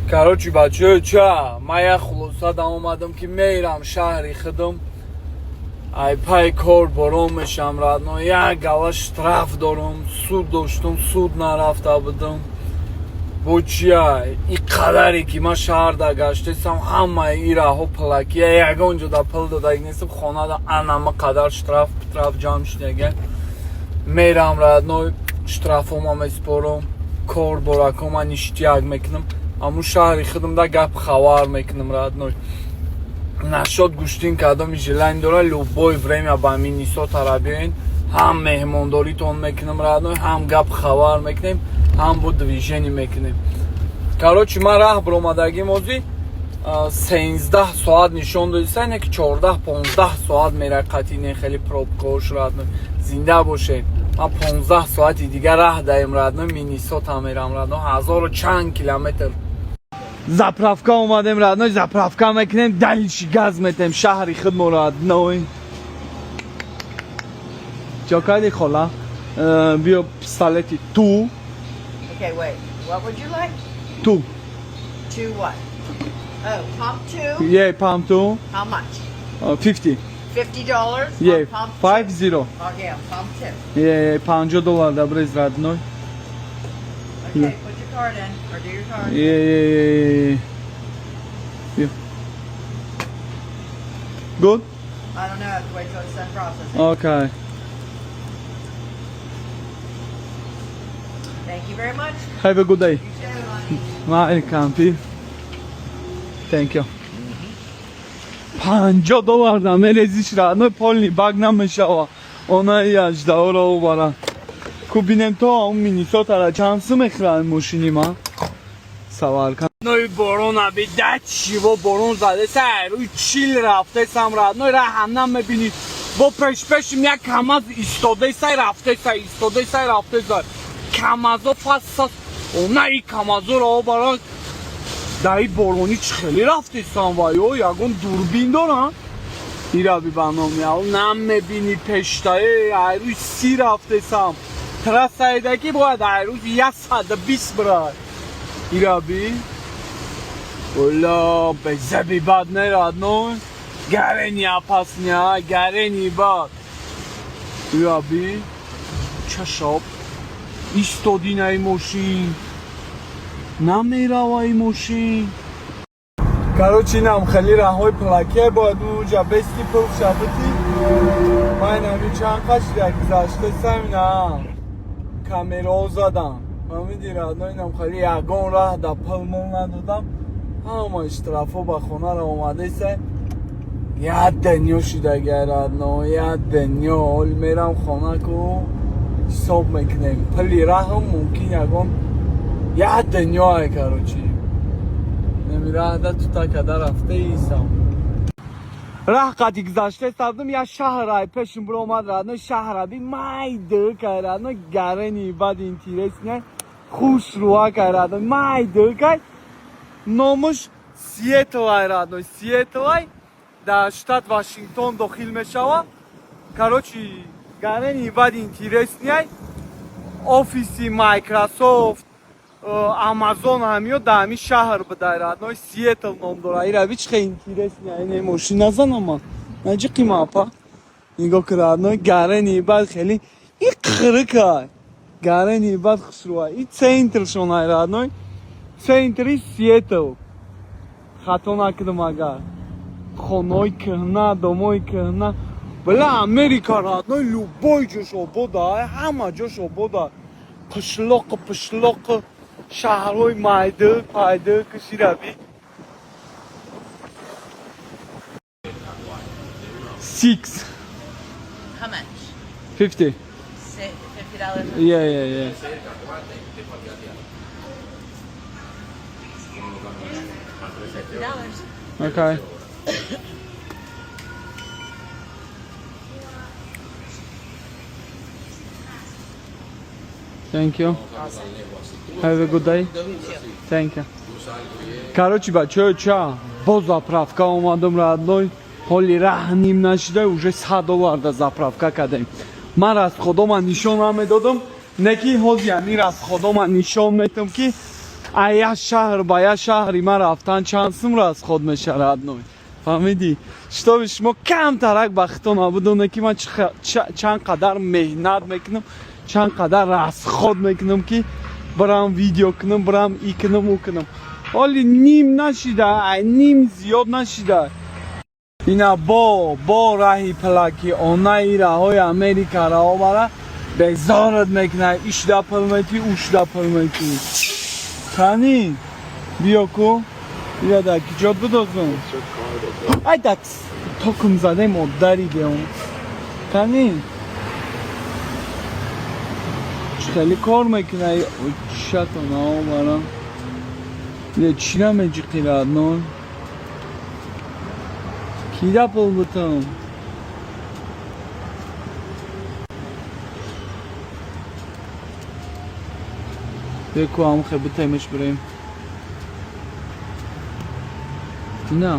Короче, бачаё, ча ман як хулоса омадам, ки мерам шаҳри худам, ай пай кор борон мешам, родной. Як гала штраф дорам, суд доштум, суд нарафта будам. Бо чия и қадаре ки ман шаҳрда гаштесам, ҳамаи и раҳо пулакия, ягон ҷода пул додаги нестам. Хонада анама қадар штраф штраф ҷамъ шудага. Мерам, родной, штрафома меспорам, кор боракома ништяк мекунам, ҳамун шаҳри худамда гап хабар мекунам, родной. Нашод гӯштин кадоми желание дора, любое время ба Миннесотара биёен, ҳам меҳмондоритон мекунам, родной, ҳам гап хабар мекунем, ҳам бо движение мекунем. Короче, ман раҳ биромадагим, ози 13 соат нишон додиса, ине ки 14-15 соат мера қатине, хеле пробкаош, родной. Зинда бошед. Ман 15 соати дигар раҳ даем, родной, Миннесота мерам, родной, ҳазору чанд километр. Заправка омадем, родной, заправка мекунем, дальше газ метем шаҳри худмо, родной. Чо кардӣ, хола? Биё, пистолети ту. Okay, wait. What would you like? Two. Two what? Oh, pump two? Yeah, pump two. How much? 50. $50? Yeah. On pump Five two? zero. Oh yeah, pump two. Yeah, 50 доллар добре, родной. Okay, Yeah. put your card in or do your card. Yeah. Good? I don't know. I have to wait till it's done processing. Okay. Thank you very much. Have a good day. You too. Welcome. Thank you. 50 доллар намерезиш, родной, полный бак намешава. Она и аждаҳоро убаранд. Ку бинем, то он Миннесотара чанд сум мехӯранд мошини ма? Саварка. Ной, борон аби да чиво борон заде, сай рӯи чил рафтесам, родной, раҳам намебинӣ. Бо пешпешим як КамАЗ истоде, сай рафте, сай истоде, сай рафте, сай. КамАЗо фас она и КамАЗоро обаранд. Даи боронӣ чӣ хеле рафтесам ва ё ягон дурбин доранд? Ира бибаном яв намебинӣ пештае, айрӯи 30 рафтесам. Трассаеда ки бояд айрӯз 120 бирай. Ира би. Ола, безаби бад не, родной. Гарени опасный, гарени бад. Ира би. Чашоб. Истоди на мошин. Намераваи мошин. Короче, инам хеле раҳҳои пулакия, бояд уҷа бести пул шабити. Ман ҳами чанд қашр гузашта самина камерао задам. Фаҳмиди, родной, инам хеле ягон раҳ да пул мол надодам. Ҳама штрафо ба хонаро омадеса. Як дунё шудагай, родной, як дунё. Ҳол мерам хона, ку ҳисоб мекунем. Пули раҳам мумкин ягон як дунёе, короче. Неми раҳда тута када рафтаисам. Раҳ қати гузашта сабдум, як шаҳр ай пешим биромад, родной, шаҳра би майда кай, родной, гарени бад интересный, хушрӯа кай, родной, майда кай. Номуш Сиэтлай, родной, Сиэтлай дар штат Вашингтон дохил мешава. Короче, гарени бад интересный, офиси Майкрософт, Амазон ҳамиё дар ҳамин шаҳр будай, родной, Сиэтл ном дора. Ира би чӣ хел интересный, ине мошин назанама. Наҷи қимапа. Нигоҳ ки, родной, гарени бад хеле и қирикай. Гарени бад хушрӯай. И центршон ай, родной. Центри Сиэтл. Хато накунам агар. Хонаҳои кӯҳна, домои кӯҳна. Била Америка, родной, любой ҷош обода, ҳама ҷош обода. Қишлоқ, пишлоқ, шаҳрҳои майда, пайда кашираби. Six. How much? 50. $50. Yeah. $50. Okay. Thank you. Have a good day. Thank you. Короче, бачаё, ча бо заправка омадам, родной. Ҳоли раҳ ним нашида, уже 100 доллар да заправка кардем. Ман расходома нишон намедодам, не ки ҳози ҳамин расходома нишон метам, ки А як шаҳр ба як шаҳри ман рафтан чанд сум расход меша, родной, фаҳмидӣ? Чтобы шумо камтарак бахтон набудоне, ки ман чанд қадар меҳнат мекунам, чанд қадар расход мекунам, ки барам видео кунам, барам и кунам, ӯ кунам. Ҳоли ним нашида, ай ним зиёд нашида. Ина бо раҳи пулаки онаи раҳои Америкаро овара безорат мекунад. Ишда пул метӣ, ушда пул метӣ. Кани, биё ку, бия, дар киҷот бидозум. Ай, дакс токум задем, модари деом. Кани, чӣ хеле кор мекунай? Чатон оварам. Чӣ намеҷиқи, родной? Кида пул бутам? Беку, ҳам хе битемеш, бирем. Ина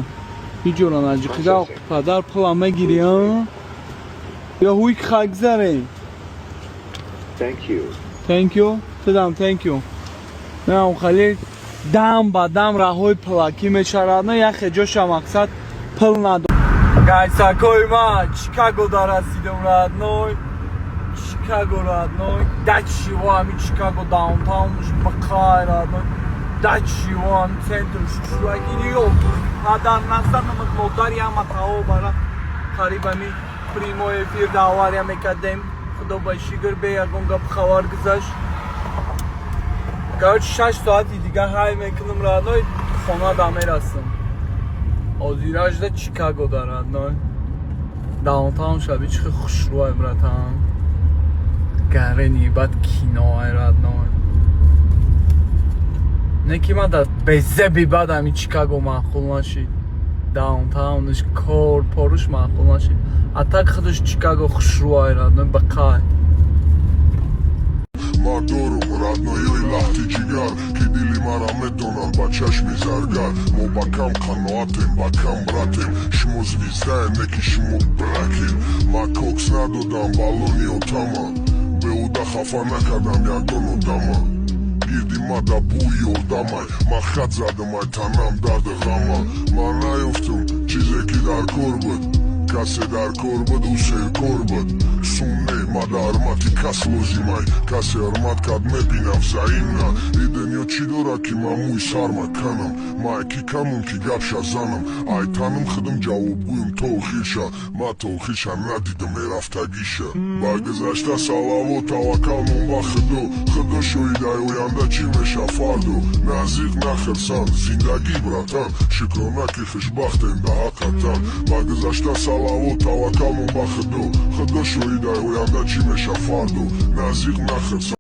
ҳиҷора наҷиқида, падар пула мегири, ё ҳуй хакзарем. Thank you. Thank you. Тидам thank you. Не, хеле дам ба дам раҳои пулакӣ мешавад, на яхе ҷоша мақсад пул надо. Гайсакои ма, Чикаго дарасидем, родной. Чикаго, родной. Дачиво ами Чикаго downtown ш бақай, родной. Дачиво ами центр ш чуакиниё. Падар назанамад, модари ҳама тао бара. Қариб ами прямой эфир да авария мекардем. Худо ба шукр, бе ягон гап хабар гузашт. Короче, 6 соати дига ҳай мекунам, родной, хона да мерасам. Ҳозиражда Чикаго да, родной. Downtown шаби чӣ хушрӯай, братан. Гарени баъд киноай, родной. Не ки ман да безеби баъд ами Чикаго маъқул нашид. Downtown ш кор поруш маъқул нашид. А так худаш Чикаго хушрӯай, родной, бақай. Ма дорум родной ёи лахти ҷигар, ки дили мара медонанд ба чашми заргар. Мо ба кам қаноатем, ба кам братем. Шумо звезда ем, не ки шумо бракем. Ма кокс надодам баллони отама, беҳуда хафа накардам ягон одама. Гирди ма да бӯи ёрдамай, ма хат задам ай танам дарди ғама. Ман наёфтум чизе, ки дар кор буд. Касе дар кор буд, ӯ серкор буд. Сум не, ма да ҳурмати кас лозимай. Касе ҳурмат кард, мебинам взаимно. И дунё чӣ дорад, ки ман мӯи сарма канам? Ма ки камум, ки гапша занам. Ай танам худам ҷавобгӯем то охирша. Ма то охирша надидам мерафтагиша. Ба гузашта салавот, таваккал мон ба Худо. Худо шоҳидай, оянда чӣ меша фардо. Назиқ нахирсан зиндагӣ, братан. Шукрона, ки хушбахтем да ҳаққатан. Ба гузашта салавот, таваккал мон ба Худо. Худо шоҳидай, оянда чӣ меша фардо. Назиқ нахирсан.